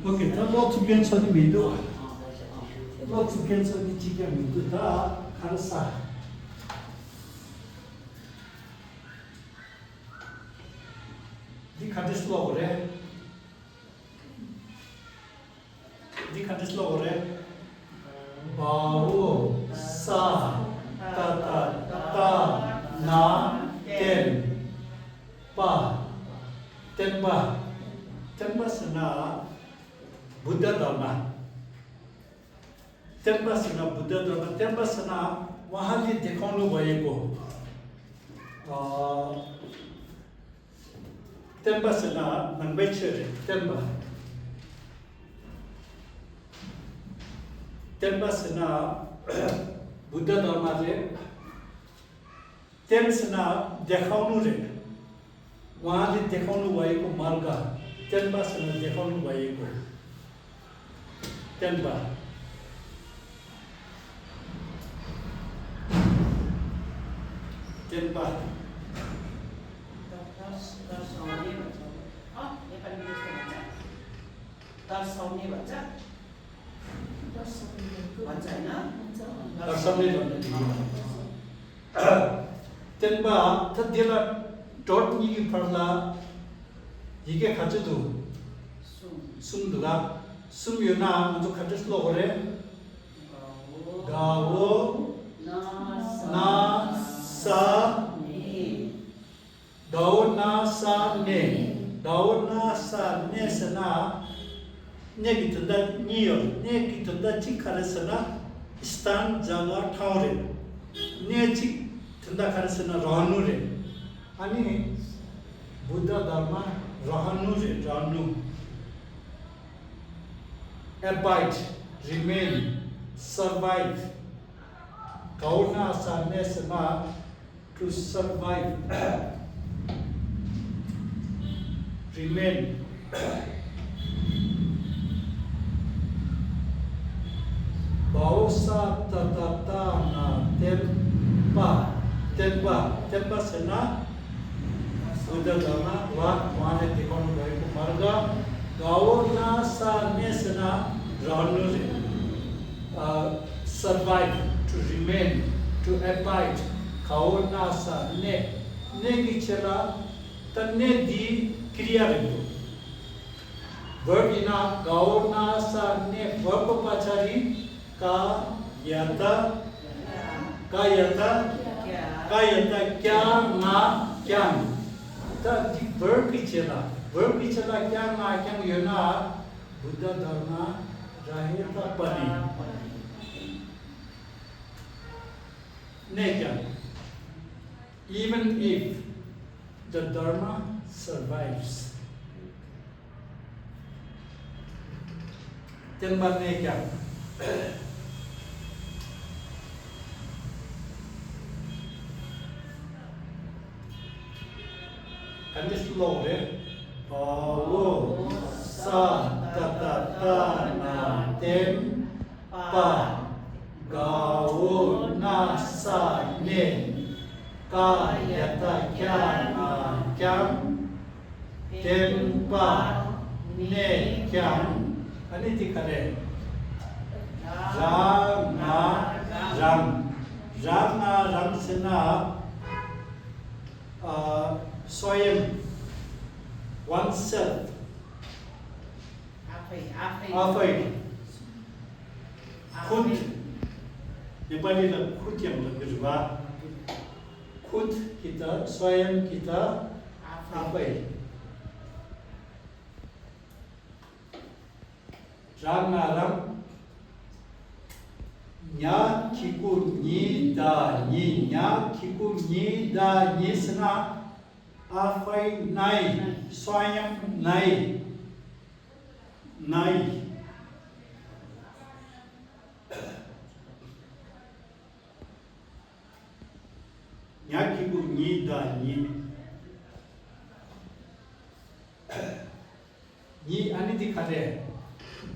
오케이, 다 로트 변선이 미도. 로트 변선이 지금 미도 다 가르사. 디 카디슬로 그래. 디 카디슬로 그래. 바우 사 따따 나 템 빠 템바 템바스나 부ද්ධ धर्म 템바스나 부ද්ධ धर्म 템바스나 वहाँले देखाउनु भएको 템바스나 नंबेचरे 템바스나 बुद्ध धर्मले टेम्सना देखाउनु रे उहाँले देखाउनु भएको मार्ग टेम्बासना देखाउनु भएको टेम्बा टेम्बा दर्शाउने भन्छ टेम्बा तदेला डॉट नी परला 이게 가져도 숨두가 숨유나 먼저 가져서 그래 가오 나사네스나 내기 든다 니요 내기 든다 치카르스나 스탄 자가 타오레 내치 든다 카르스나 라누레 아니 बुद्ध धर्म रहनु रहनु abide remain survive kauna sanesna to survive remain bausa tatata na tempa sena Buddha धर्म वहाँले देखाउनु भएको मार्ग गाउना सानेसना रहनु survive to remain to abide गाउना Sane नेकी चला तन्ने दी क्रिया रहेको verb इना गाउना साने verb पछाडि का यता क्या ना क्या the verb pichela क्या ना क्या यो ना बुद्ध धर्म रहेता पनि नेक्या even if the dharma survives temba नेक्या Kan det slå det? Bawo sa ta na tem pa gawo na sa ne ka yata kya na kyam tem pa ne kyam ani dikare ram sena स्वयं oneself आफै खुद नेपालीलाई खुद yang kedua खुद kita स्वयं kita आफै ram nya kiku ni nya kiku ni sena आफै नाई स्वयं नाई न्याकी को नी अनि दिखाते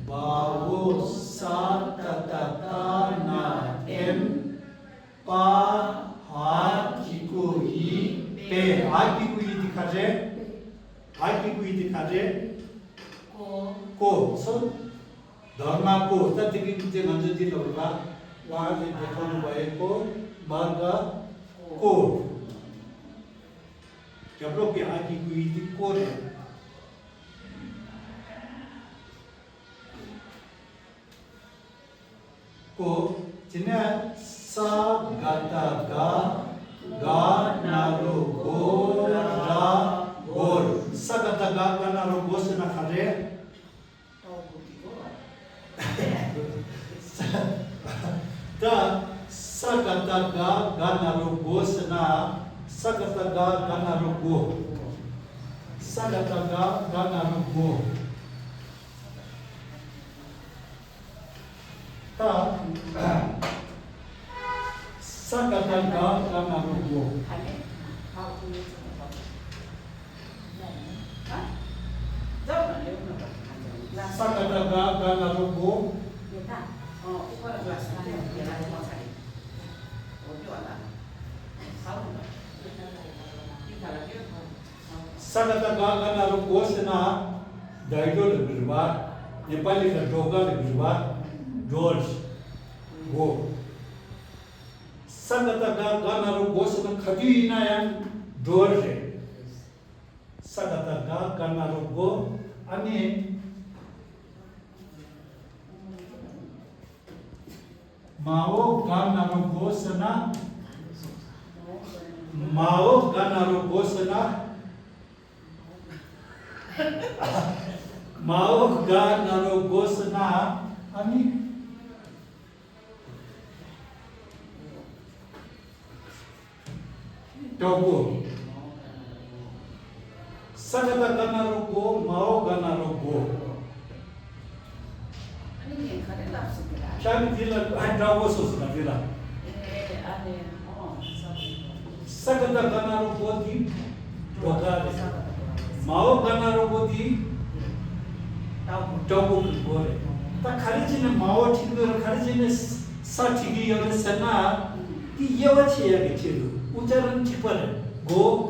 बावो सा ता ना एम पा हा किको ही पे आकी को दिखाते को so धर्म को तब तक कि मंजूर दी लोगा वहाँ से देखो ना भाई को मार्ग को जब लोग यहाँ की कोई दिक्कत है को जिन्हें सा गाता गा नारो गो रा गोर सा गाता गा नारो गो से ना खाते ता सा गाता गा नारो गो से ना सा गाता गा नारो गो सा गाता गा नारो गो ता sakata ga narugo sakata ga narugo sakata ga narugo sena daido lebirwa nepali ka doga lebirwa George go sakata ga narugo sena khadi na yang George sakata ga narugo ani Mao ga narugo sena Mao ga narugo sena Mao ga narugo sena ani Togo sakata ga narugo Mao ga narugo Shami dila Togo sosna dila sakata ga narugo di doga Mao ga narugo di Togo gore ta kharijine Mao thingor kharijine sa thigi yore sana ki yewa chiya ge chilu ucharan chipare go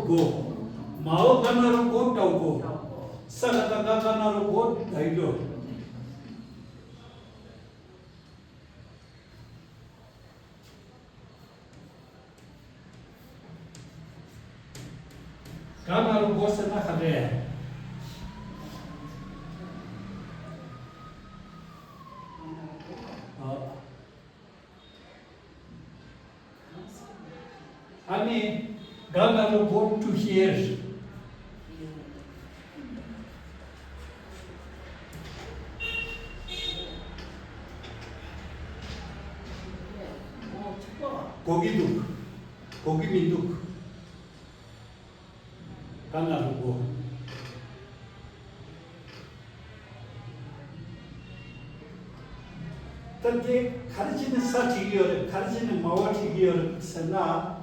Mao ga narugo Togo sakata ga narugo daido Kamaru bosa na khade Ani Kamaru go to hear Kogi minduk Kanarugo Tante kharijine sa chigiyore kharijine mawa chigiyore sana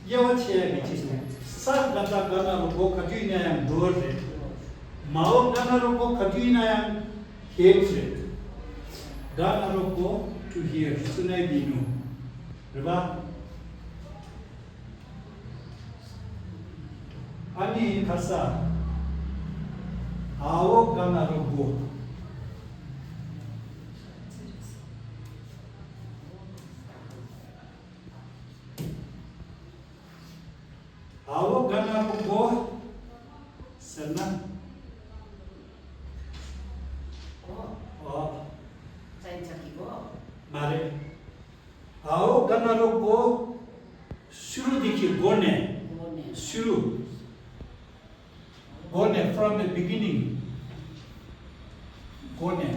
yewa chiya gichine sa gata kanarugo khajuina yang dorre mawa kanarugo khajuina yang hepse kanarugo to hear sunai binu riba Ani khasa Ao ga narugo Ao ga narugo sana Mare Ao ga narugo shuru dikhi gone shuru Gone from the beginning. Gone.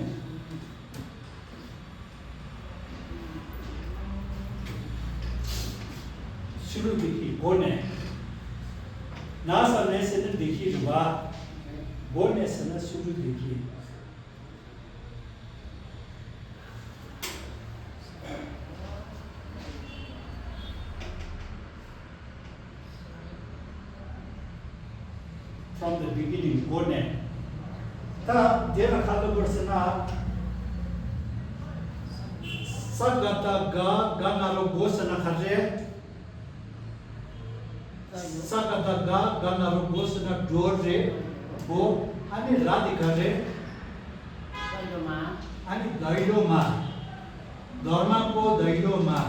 शुरू देखी गने NASA ने से देखी रुआ गने से ना शुरू देखी from the beginning gone ta dera khalo borsena sagata ga nalo bosana khare sagata ga nalo bosana dore bo ani radhika re दैलो मा धर्म को दैलो मा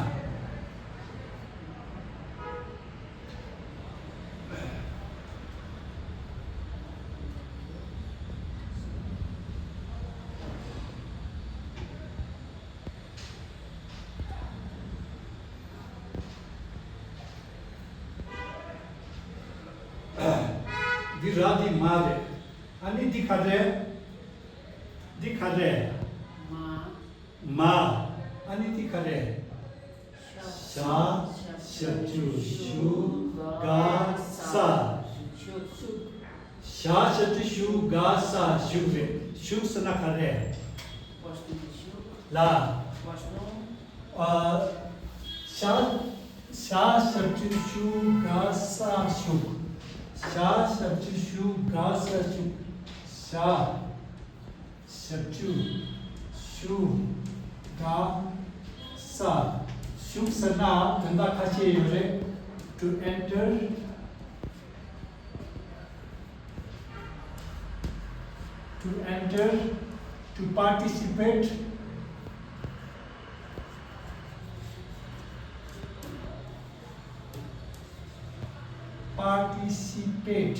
Diradi mare. Ani dikhare. Ma. Ani dikhare. Sha, shatu, shu, ga, sa. Sha, shatu, shu, ga, sa, shugre. Shug sana khare. La. Sha, shatu, shu, ga, sa, shug. Sha, shatu, shu, ga, sa, shug. Sha, shatu, shu, ga, sa. Shug sana ganda khache yore to enter. To enter, to participate. Participate,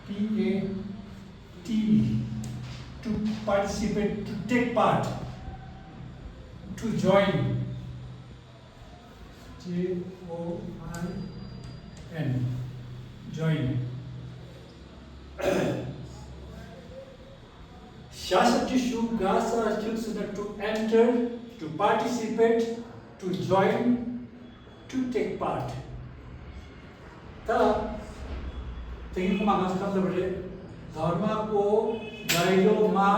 P-A-T-E, to participate, to take part, to join, J-O-I-N, join. Shasati shu gasa chusuna to enter, to participate, to join, to take part. Ta tingin ko mga kata berde dharma ko dailo ma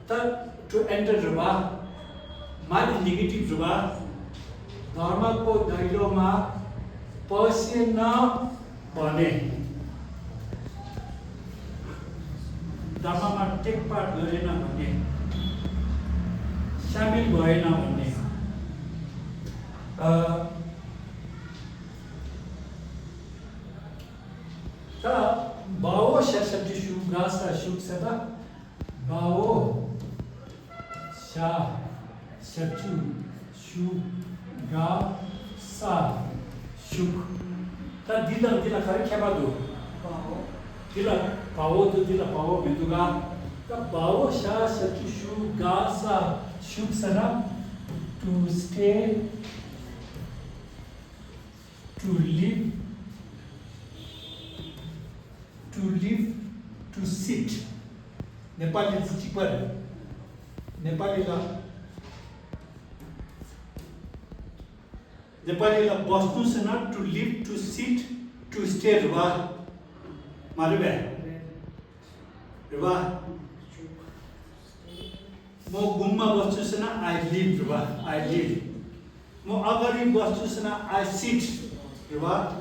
ta to enter ruba mali negative ruba dharma ko dailo ma pasina bane dharma ma take part garena bane shamil bhayena bane ta bao shasati shu gasa shuk sada bao sha shatu shu ga sa shuk ta dila khare kheba do dila bao meduga ta bao sha shatu shu ga sa shuk sada to stay, to live, to sit. Nepali is cheaper. Nepali la bosnu se na to live, to sit, to stay. Ruba, marbe. Ruba. Mo gumma bosnu se na I live. Ruba, I live. Mo agari bosnu se na I sit. Ruba.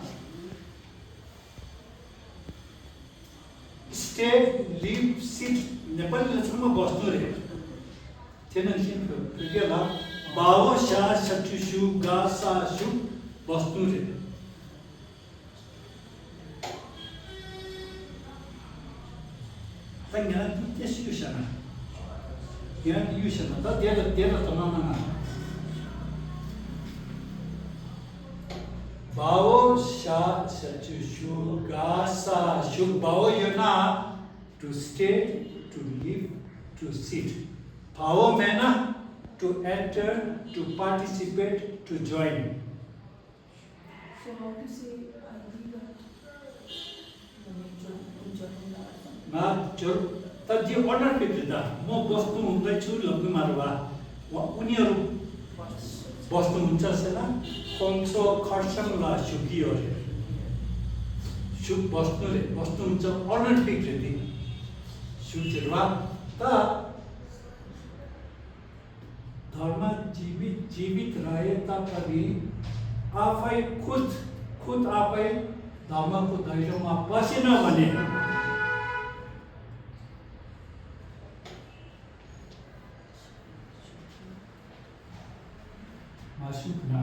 Stay, live, sit. Nepali la chuma bosnu re. Tenan shin ke la bao sha shatu shu ga sa shu bosnu re. Tanya tes yushana. Yana yushana. Ta dera tamamana. Bao sha shatu shu ga sa shu bao yona to stay, to live, to sit. Bao mena to enter, to participate, to join. So how to say I live Ma jor ta ji order pita mo bostu hundai chu lagnu marwa uniharu bostu huncha sena konso kharsang la shuki ore shuk bostu huncha order pita di shukirwa ta धर्म जीवित रहे तभी आप खुद आप धर्म को धैर्य में पसीना बने मासूक ना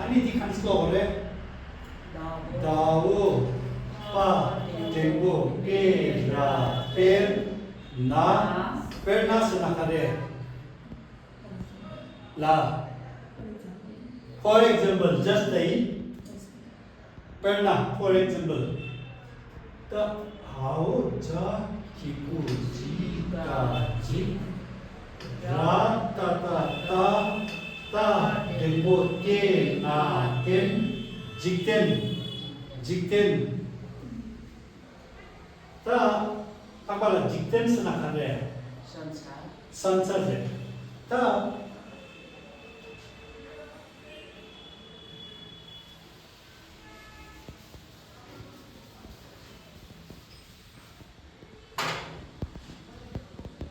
अनि दिखांस को हो रहे दावो पा टेंगो के रा पेरना पेरना senakare la. For example, just like perna. For example, the how ja kiku ji ka ji ra ta ta dembo ke na ten jikten ta akbala jikten senakare sansar je ta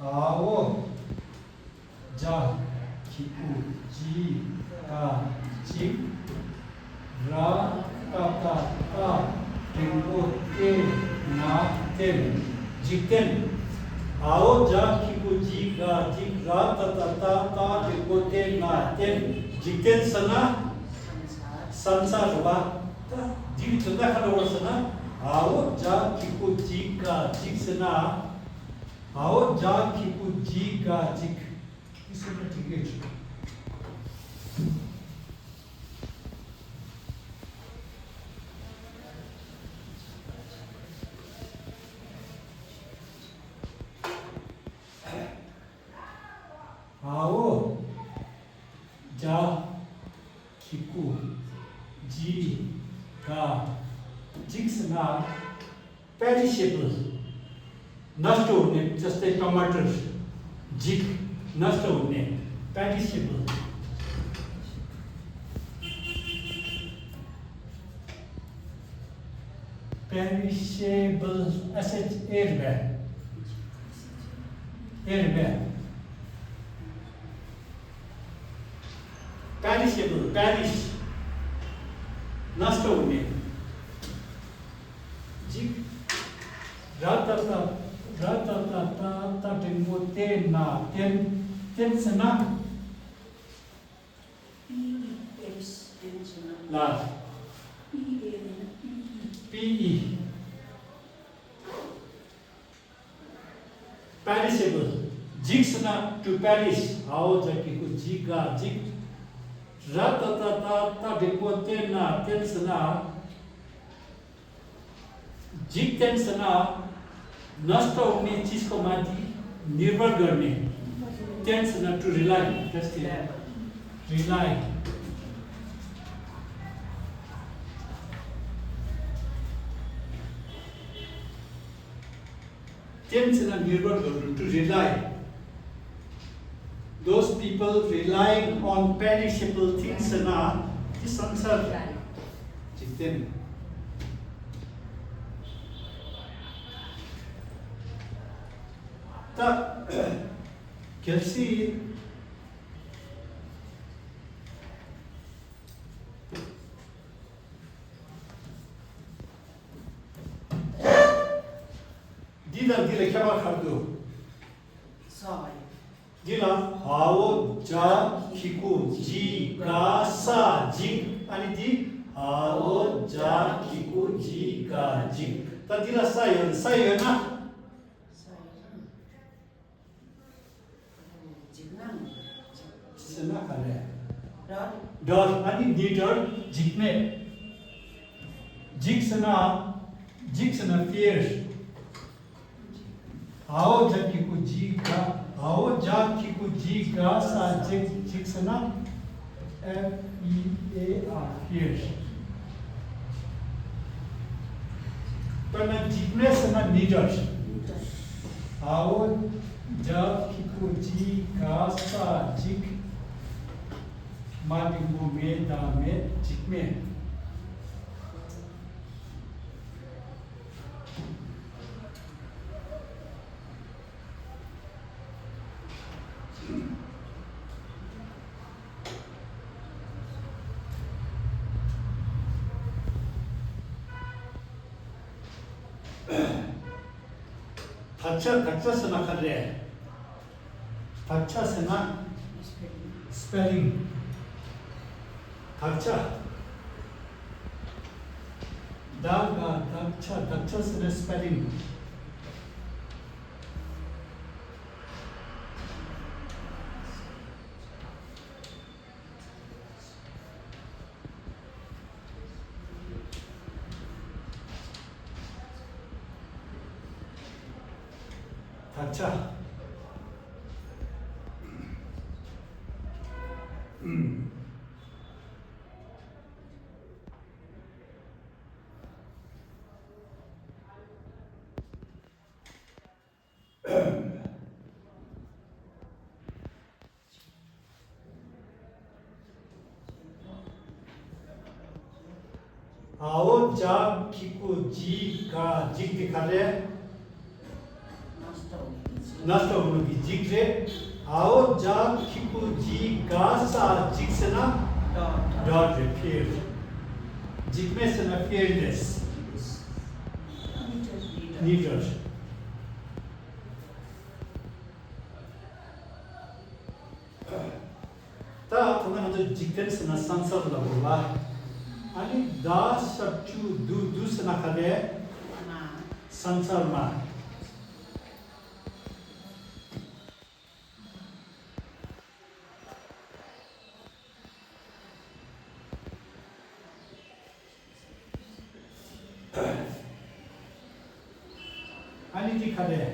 आओ जा किकु जी का जी रा ta tempo के ना तेन जिकन आओ जा किकु जी का जी रा ta tempo के ना तेन जिकन सना संसार बा ता जी चंदा खा सना आओ जा किकु जी का जी सना आओ जा किकु जी का जिक इसमें ठीक है आओ जा किकु जी का जिक सना perishable नष्ट होने जैसे टमाटर जिक नष्ट होने perishable ऐसे airbag perishable perish नष्ट होने जिक rata टेम्पो तेना ten सना ला PE perishable जिक सना to perish आओ जाके कुछ जिका जिक rata टेम्पो तेना ten सना जिक ten सना नष्ट होने चीज को माथि निर्भर गर्ने टेंस न to rely just rely tense न निर्भर गर्नु to rely those people relying on perishable things na this संसार जितने ता कैसी दिला क्या बात कर दो दिला हाओ जा किकु जी का सा जी आणि दी हाओ जा किकु जी का जी ता दिला सा यो ना सना करे डर आणि नीडर जिकने जिक्सना फियर आओ जा किकु जी का आओ जा किकु जी का सा जिक्सना FEAR फियर पर जिकने सना नीडर आओ जा किकु जी का सा जिक माटिंगो में दामे जिकमे अच्छा से ना कर रहे हैं अच्छा से ना स्पेलिंग अच्छा दागा अच्छा से ना स्पेलिंग अच्छा आओ जाग किको जी का जिग दिखा रहे नष्ट होने की जिग रे आओ जाग किको जी का सा जिग से ना डॉट रे फिर जिग में से ना fearless neither ता तुम्हें तो जिग से ना संसार लगोगा आणि दा शब्दू दू से ना करे संसार में आणि जी करे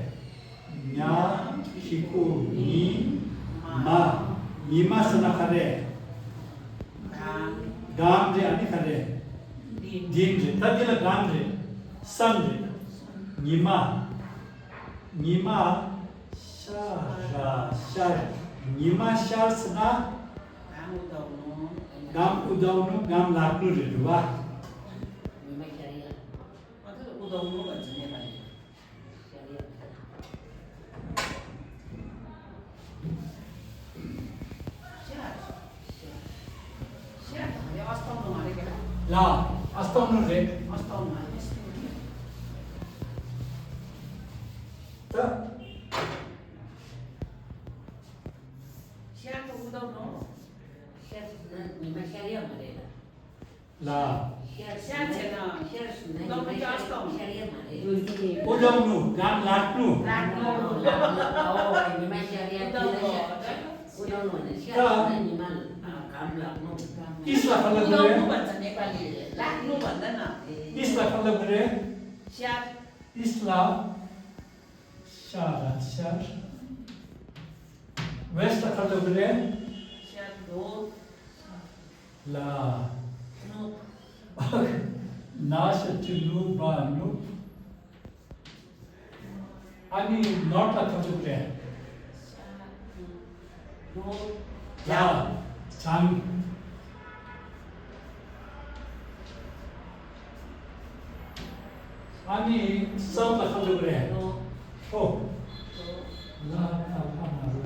न्या खिको नी मा नीमा से ना करे गाम रे आणि करे दिन रे तदिला गाम रे सन रे नीमा नीमा शा शा नीमा शा सना गाम उदाउनु गाम लाग्नु रे दुवा ला अस्ताउनु रे त ला उदाउनु गाम लाग्नु इसला खलक रे इसला खलक रे इसला शारा शार वेस्ट खलक रे ला नाश चुनु बानु आणि नॉट खलक रे ला चांग आणि सब खलक रे हो ला ता ना रो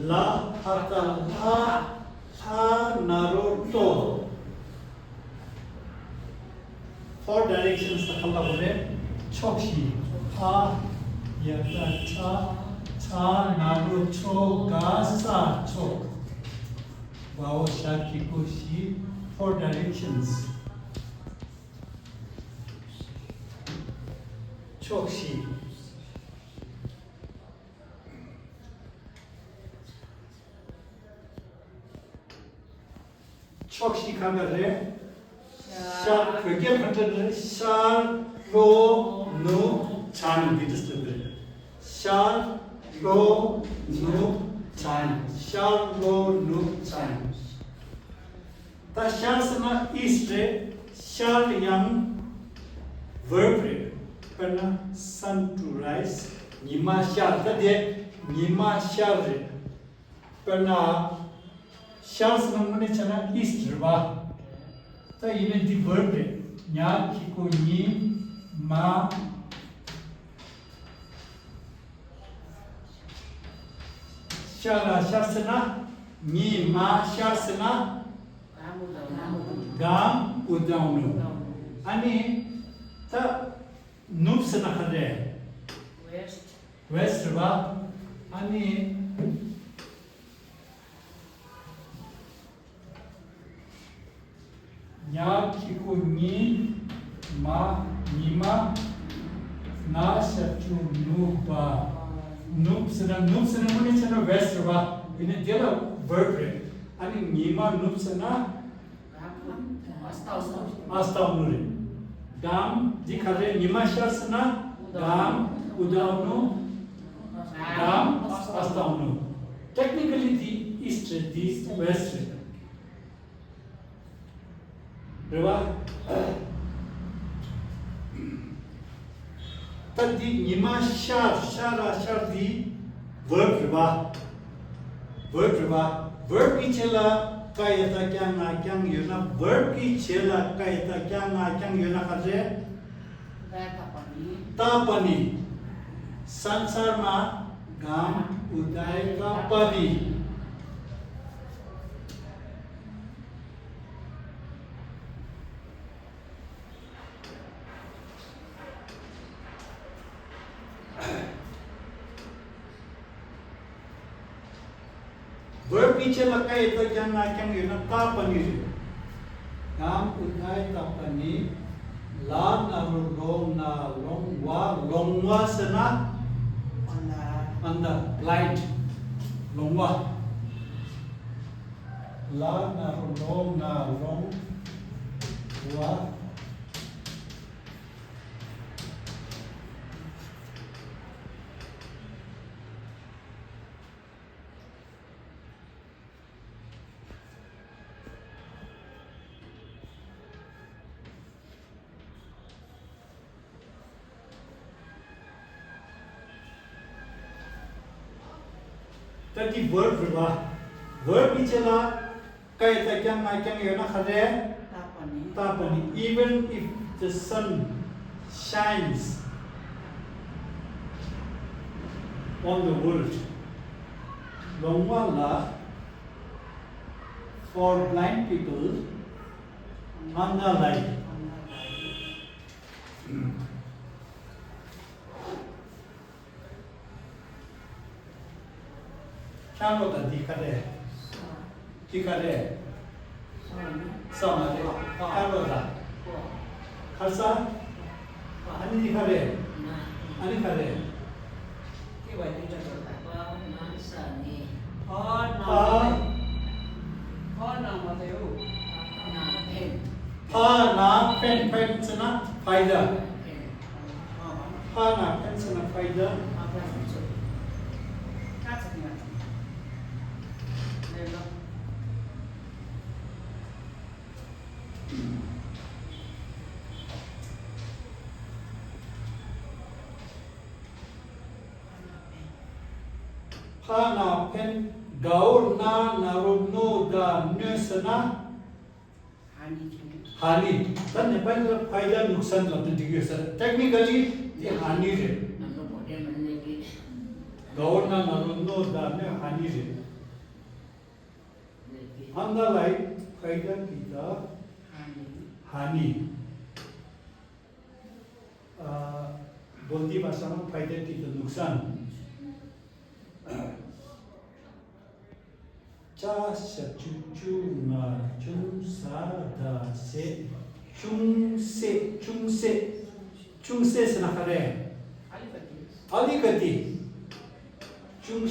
ला हाता हा नारुतो four directions खल्ला बोले छोक्षी हा यता चा नारुतो गासा चोक वाओ शाकी कोशी four directions छोक्षी छोक्षी खाना रे शार क्योंकि मतलब रे शार रो नो चान बिटस लग रहे शार रो नो चान शार रो नो चान ता शार समा ईस्ट रे शार यंग verb रे पन्ना sun to rise निमा शार तदे निमा शार रे पन्ना शार समा मने चना ईस्ट रे बा ता इने दी verb रे न्या किको नी मा Shara Shasana, Ni Ma Shasana, Gam Udanu. Ani ta Nupsana Hade, West River, Ani Nya Kiku Ni Ma Nima Na Shatu Nuba. Nupsana muni chana West River, in a deal vertebrate. Ani Nima Nupsana Astaunuri. Gam Dikare Nima Shasana, Gam Udanu, Gam Astaunu. Technically, the east, the west. River. Tadi Nima Shar the verb River. Verb Ichela. Kayata kyang yuna verb ki chela kayata kyang yuna kare tapani sansar ma gam uday ka pani verb पीछे लगा है तो क्या ना क्या ये ना तापनी काम उठाए तापनी ला ना लोंगवा से ना अंदर लाइट लोंगवा ला ना लोंगवा तकी verb इचला काय क्या ये ना खरे Tapani even if the sun shines on the world longwala for blind people under light क्या होता दिखरे समारे क्या होता खर्चा अनि दिखरे अनि खरे के भाई ना पेन सना फायदा ना पेन सना फायदा Hana pen gaur na naruno da nusana hani dan ne pen fayda nuksan labda diyor sir technically the hani re gaur na naruno da ne hani re anda lai fayda kita hani बोलती भाषा में फायदे की तो नुकसान चा चू ना चुम सा दा से चुम से ना करे अलिकति चुम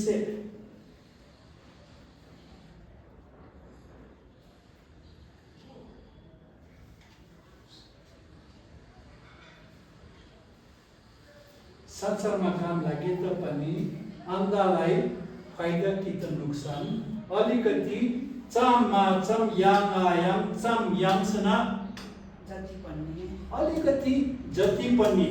से संसार में काम लगे तो पनि अंदालाई फायदा की तो नुकसान अलिकति चम याम सना अलिकति जति पनि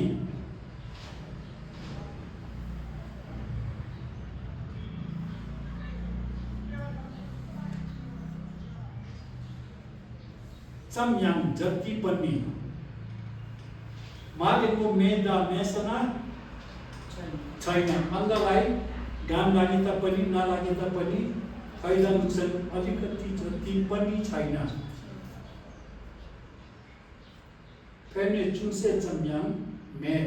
चम याम जति पनि मागे को मेदा मेसना छैन अन्धलाई घाम लागे तापनि नलागे तापनि फाइदा नोक्सान अलिकति जति पनि छैन फेरि चुसे चम्याङ मेर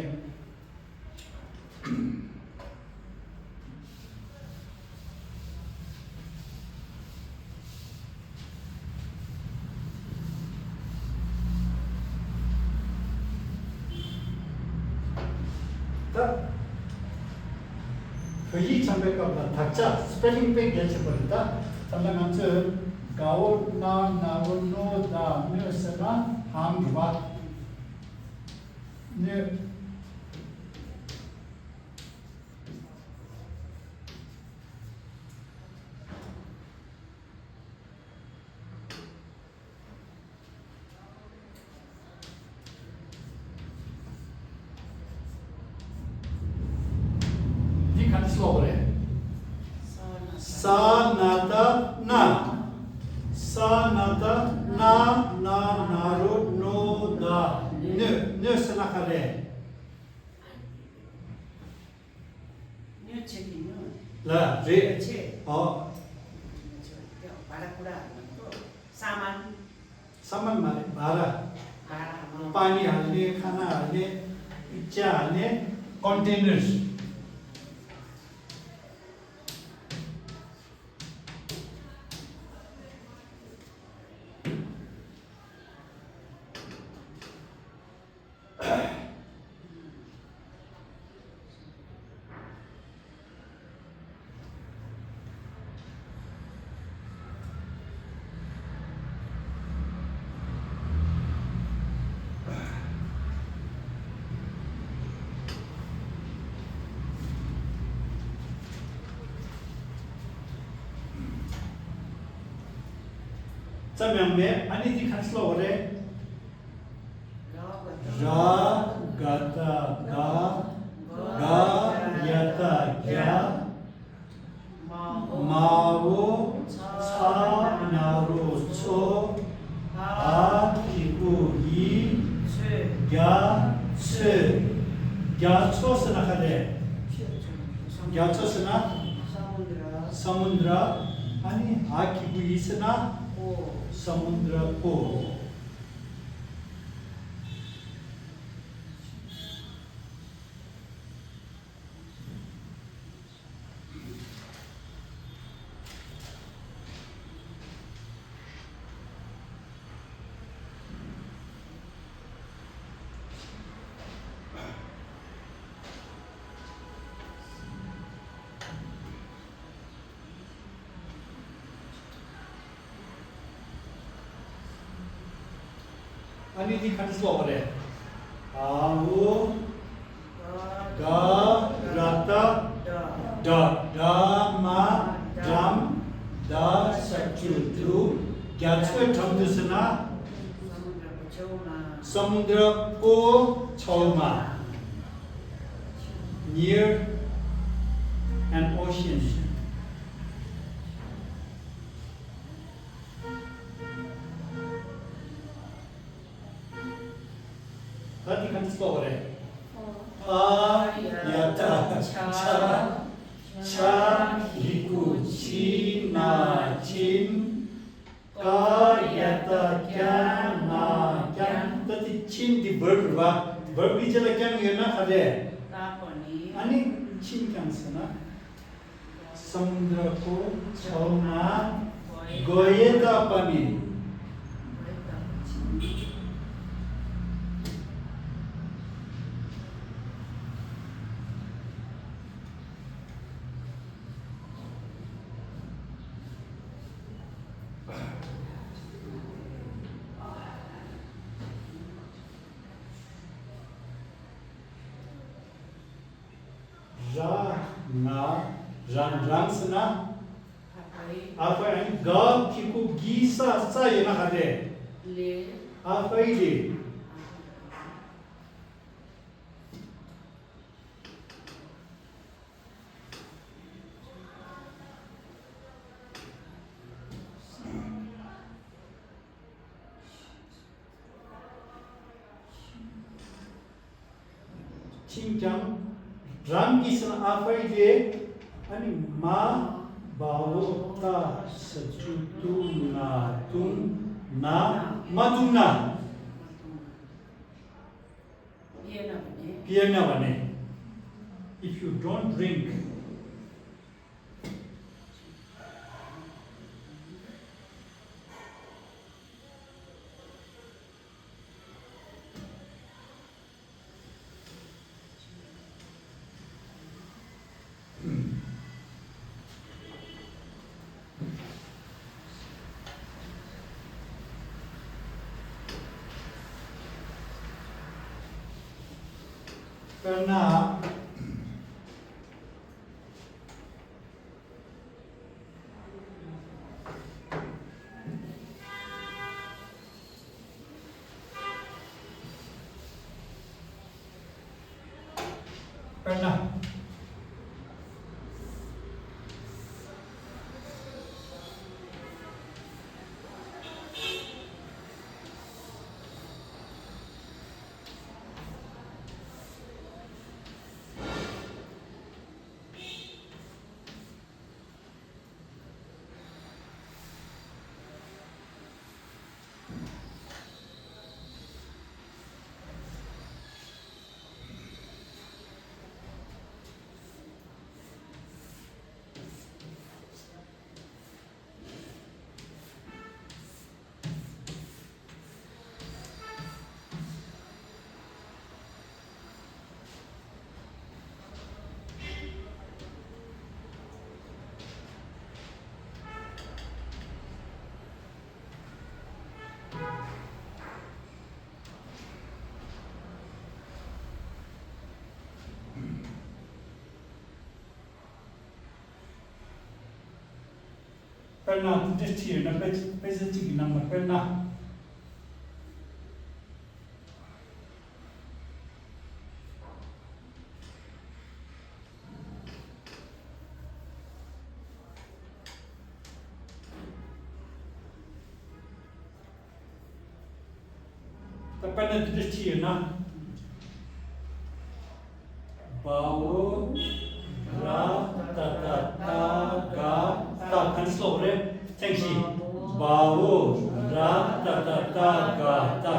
Kaya sampai kapal takca spelling pe gelce berita, sampai nanti gaul na naruno da ne sana ham dua ne kan slår det. Sanata na. Sanata na naru no da. Nu senakare. Nu cekinya. La re. Cek. Oh. Bara kura. Saman. Saman mare bara. Bara. पानी हाल्ने खाना हाल्ने इच्छा हाल्ने containers Ani di kan slå det. Ra gata ga ga yata ya mao sa naru cho a kiku yi ga che ga cho senakade ga cho sena samudra ani a kiku yi sena समुद्र को Ani di kan slå det. Ahu ga rata da ma dam da sachutu gyatwe thamdusana samudra ko chauma near an ocean. Tadi kan slå det. A yata cha hiku chi na chin ka yata kya na kyan. Tadi chin di verb ba? Verb di jala kyan yun na kade. Ani chin kyan sana. Samudra ko chauna goyeta pani. Ra na rang sana apa yang ga kiku gisa sa yana kade apa ini Xinjiang Ram kisan afai de ani ma bawo ta sajutu na tung na maduna piana bane. If you don't drink, karena pernah tidak sih, nampak pesa cik nama pernah. Tapi pernah tidak sih, na bawo ra ta ta ta ga ta kan slow re tengsi bawo ra ta ta ta ga ta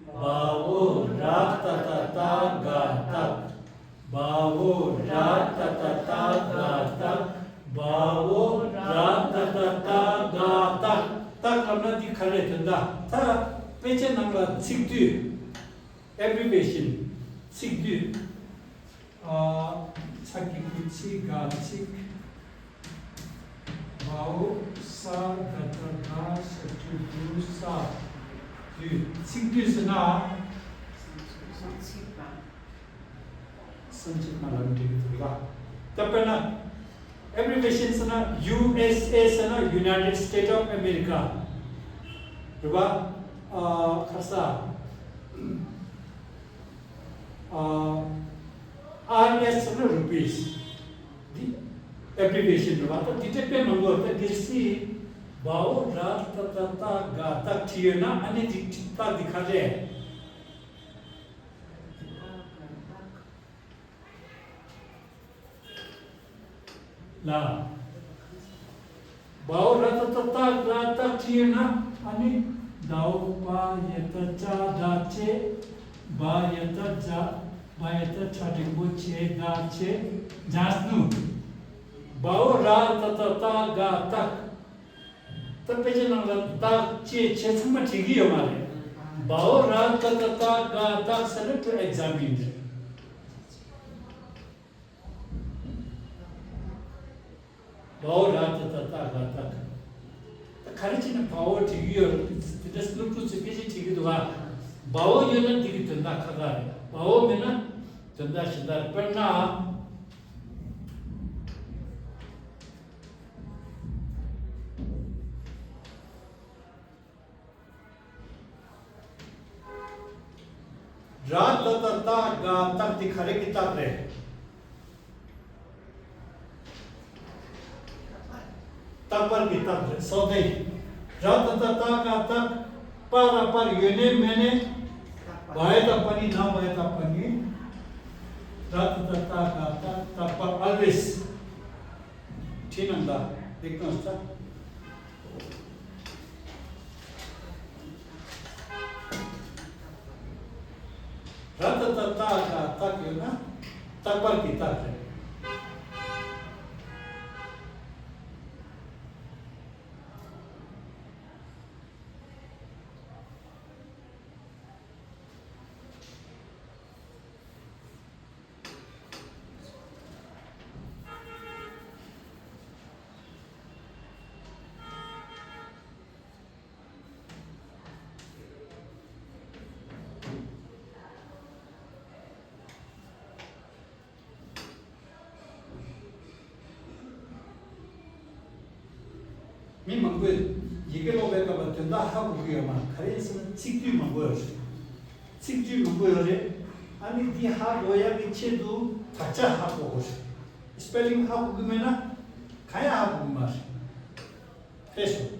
bawo ra ta ta ta ga ta bawo ra ta ta ta ga ta bawo ra ta ta ta ga ta ta kamna di khare tanda ta peche namla sikdu abbreviation sikdu Saki kuci gacik bau sa gata ga setuju sa du sikdu sana sanjit malam di itu lah. Tapi na abbreviation sana USA sana United States of America. Berapa khasa RS sana rupees. The abbreviation berapa? Tidak pernah membuat diksi bau rat tata gata tiana ane dikta dikhale. Lah, bau rat tata gata tiana ane dau pa yata cha dace ba yata ja Bayata chadibu che da che jasnu bao ra ta ta ta ga tak tapi jangan ta che che semua tinggi ya mare bao ra ta ta ta ga tak sana to examine bao ra ta ta ta ga tak kari cina bao tinggi ya tidak seluruh sepenuhnya tinggi doa bao yang tinggi tenda kagar bao mana tanda sedar pernah रात तता गा तक दिखारे किताब रे तक पर किताब रे सौदे रात तता गा तक पर यूने मैंने बाय तपनी ना bye तपनी ra ta ta ga ta ta pa always chinanda eknosta ra ta ta ga ta na ta par ki ta hai mi mangwe yige lo be ka ba tenda ha bu ge ma khare sin sikju mangwe sikju mangwe re ani di ha goya bi che du tacha ha bo spelling ha bu me na kaya ha bu ma feso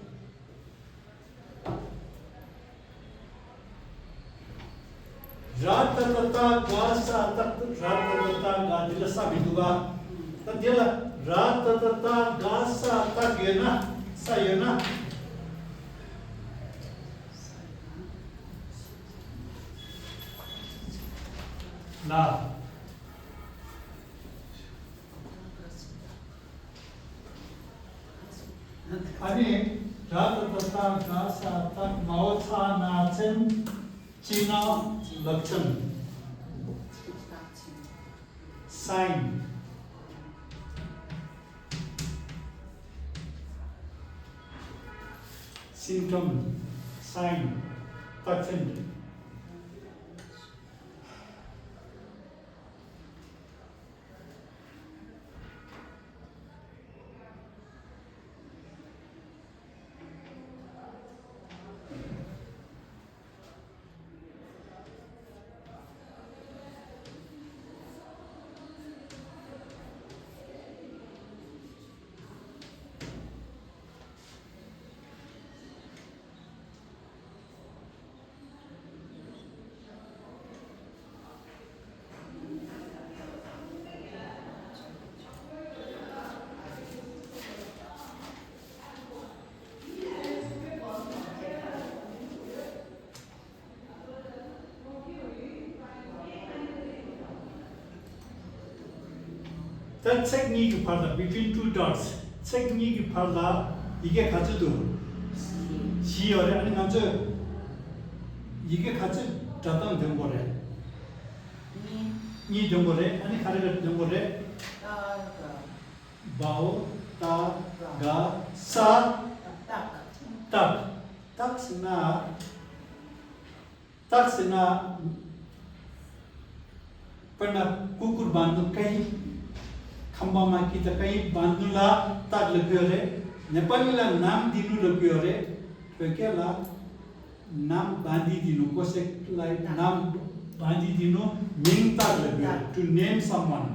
rat ta ta ga sa ta rat ta ga dil sa bi duga ta dil rat ta ga sa ta ge na sayona na ani rata tata gasa tak mautha na chen china lakshan sign symptom sign pattern that technique parla between two dots technique parla 이게 가지도 시열에 아니 먼저 이게 같이 잡다면 된 거래 이 된 거래 아니 가르가 된 거래 바오 타가 사 딱스나 पढ़ना कुकुर बांधु कहीं खंबा में की तो कहीं बांधुला ताक लगे रे नेपाली ला नाम दिनु लगे रे तो क्या ला नाम बांधी दिनु को से लाइक नाम बांधी दिनु मिंग ताक लगे to name someone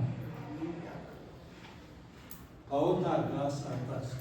बहुत आगास आगास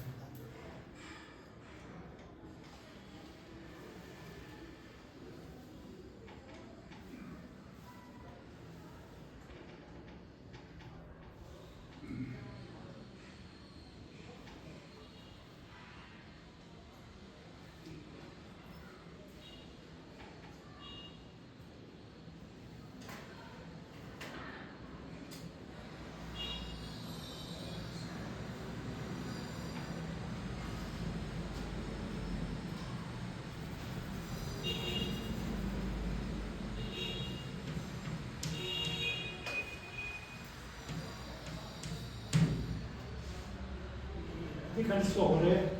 kan sore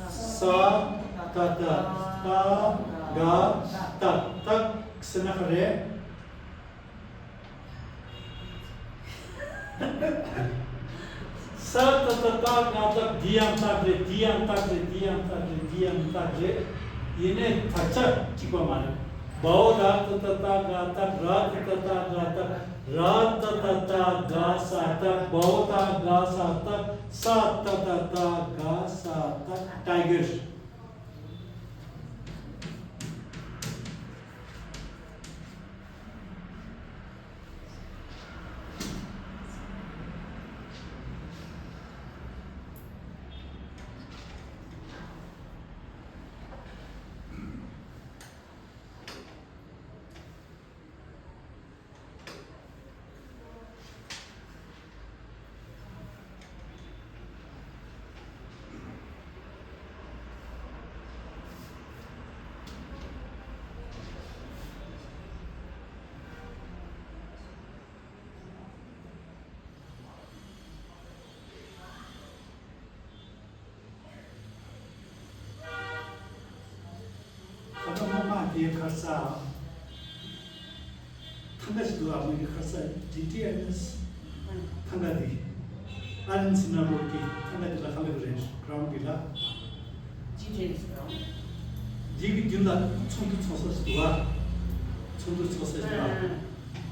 sa ta ta ta ga ta ta senakare sa ta ta ta ga ta diam ta re ini tacha cikwa mana bao da ta ta ta ga ta ra ta ta ga ta ra ta ta ta ga sa ta bao ta ga sa ta sa ta ta ta ga sa ta tiger ये खर्चा थंगास दो आप मुझे खर्चा GTNS Thanga दी आनंद Sinha road की थंगा दिला खाले range ground दिला GTS ground. जीवी जुला चुंदु चोसस दुआ चुंदु चोसस दुआ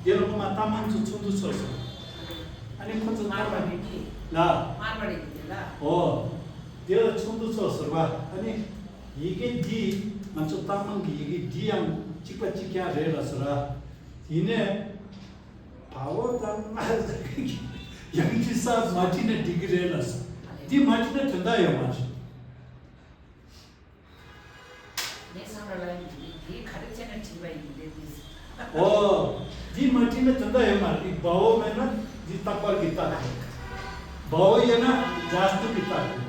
ये लोग माता मान चुंदु चोसस अने कुछ मारवाडी की ला मारवाडी की ला 어, 내가 처음도 썼어 봐. 아니 이게 네 먼저 땅만 이게 네양 찍바 찍게 하래라서라. 이네 바로 땅만 양지사 마티네 디그레라서. 네 마티네 된다요 맞지? 내 사람을 이 가르치는 집에 있는데 어, 네 마티네 된다요 말. 이 바오면은 네 딱발 기타. 바오에나 자스트 기타.